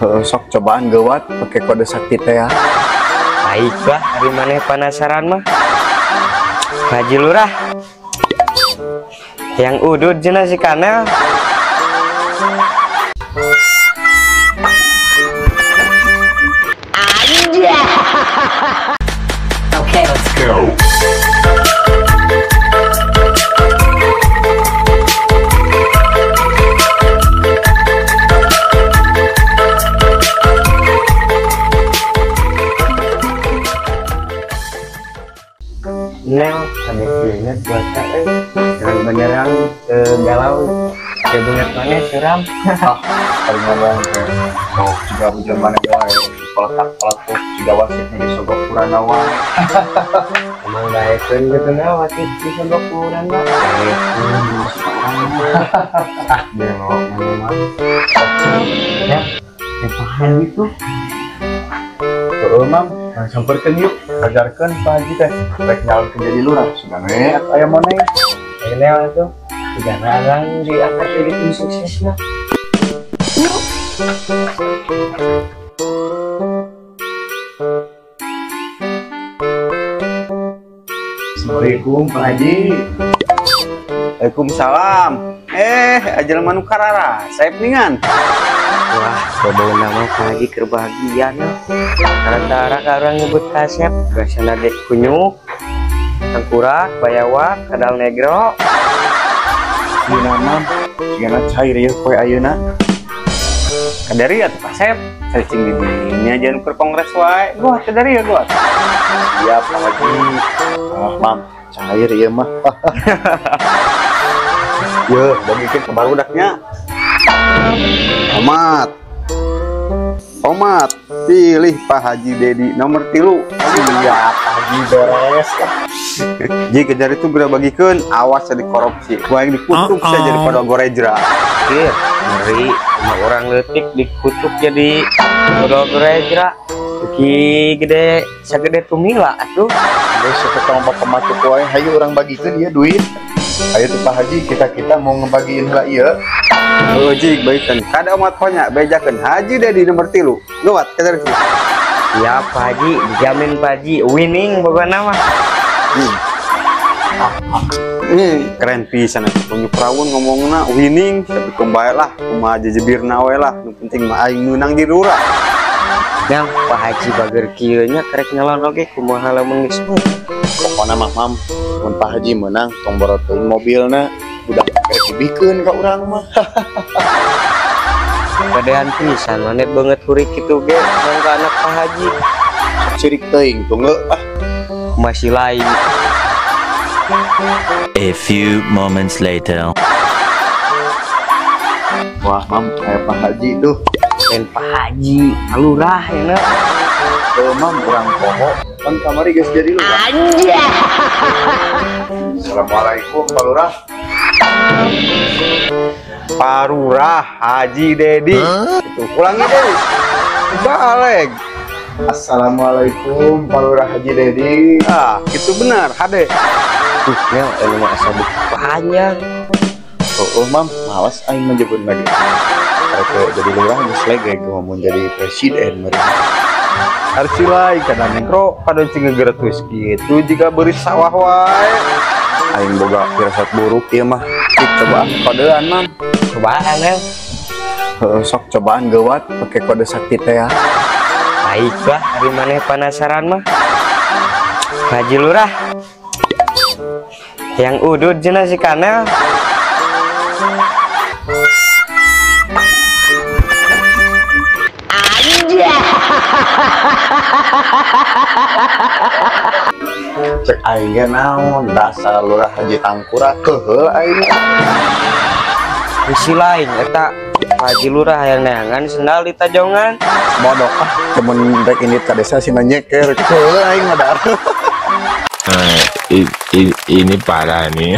Sok cobaan geuwat pakai kode sakti teh ya. Baiklah, ari maneh penasaran mah. Haji Lurah. Yang udud cenah si Kanel. Anjay. Okay, let's go. Nel, sampai ingat cuaca terang benderang galau kayak banget mana suram. Paling ngomong oh juga hujan mana wae peletak-peletuk juga wasitnya disogok kurang wae. Emang daekeun gitu na wasit disogok kurang mah. Ah belo mana mah. Ya, pahan gitu. Heeh, Mam. Samperkeun yuk, ajarkeun Pak Haji teh. Rek nyalonkeun jadi lurah, sugan we aya money. Ayo atuh. Sugan arang diangkat jadi tim sukses lah. Assalamualaikum Pak Haji. Waalaikumsalam. Aja manu karara, saep ningan. Wah, bodoh nama Pak Haji keur bahagia nya. Karantara ka urang nyebut kasep, rasana dek kunyuk, tengkurak, bayawak, kadal negro. Dina mah sigana cair ieu poe ayeuna. Kadari atuh kasep, cacing di dinya jangan keur kongres wae. Gua kadari ya gua. Siap Pak Haji. Ah, Mam, cair ieu mah. Yeuh, bagikeun ka barudaknya. Omat. Omat, pilih Pak Haji Dedi nomor 3. Iya, Pak Haji beres. Ji kejar itu geura bagikeun, awas jadi korupsi. Gua yang dikutuk saya jadi pada gorejra. Iya, ngeri sama orang leutik dikutuk jadi pada gorejra. Ki gede sagede tumila atuh. Geus ketemu bapak matuk wae, hayu urang bagikeun ieu duit. Ayo tuh Pak Haji, kita mau ngebagiin lah iya. Oh jik, baikkan. Kada umat banyak, bejakan Haji Dedi nomor 3. Gawat, kejar itu. Ya Pak Haji, dijamin Pak Haji winning pokoknya mah. Ini keren pisan punya perawun ngomongna winning, tapi kembali lah, kumaha jejebirna we lah. Nu penting mah aing meunang di lurah. Yang Pak Haji bager kieu nya karek nyalon oge kumaha lamun geus. Pokona mah Mam, mun Pak Haji menang tong boroteun mobilna, budak karek dibikeun ka urang mah. Kadean pisan maneh banget hurik kitu ge nang ka anak Pak Haji. Sirik teuing tunggu ah. Masih lain. A few moments later. Wah, Mam, kayak Pak Haji tuh. Lain Pak Haji, lurah ya. Oh, Mam, urang poho. Kan kamari geus jadi lurah. Anjay. Assalamualaikum Pak Lurah. Pak Lurah Haji Dedi. Itu ulangi deh. Balik. Assalamualaikum Pak Lurah Haji Dedi. Ah, itu benar, Hade. Tuh, Nel, ini mah asa panjang. Oh, Mam, malas aing menyebut lagi. Karek jadi lurah geus lege gua mun jadi presiden meureun. Arsilai kadang negro kadang cing ngegeretus gitu jika beri sawah wae. Aing boga firasat buruk ieu mah. Cik cobaan kodean, Mam. Cobaan, Nel. Heeh, sok cobaan geuwat pakai kode sakti teh ya. Baiklah, ari maneh penasaran mah. Haji Lurah. Yang udud cenah si Kanel. Anjay. Cek aing ge naon dasar Lurah Haji Tangkura keheul aing. Bisi lain eta Haji Lurah hayang neangan sendal di tajongan. Bodoh ah, temen rek indit ka desa sina nyeker keheul aing mah dar. Ini parah nih.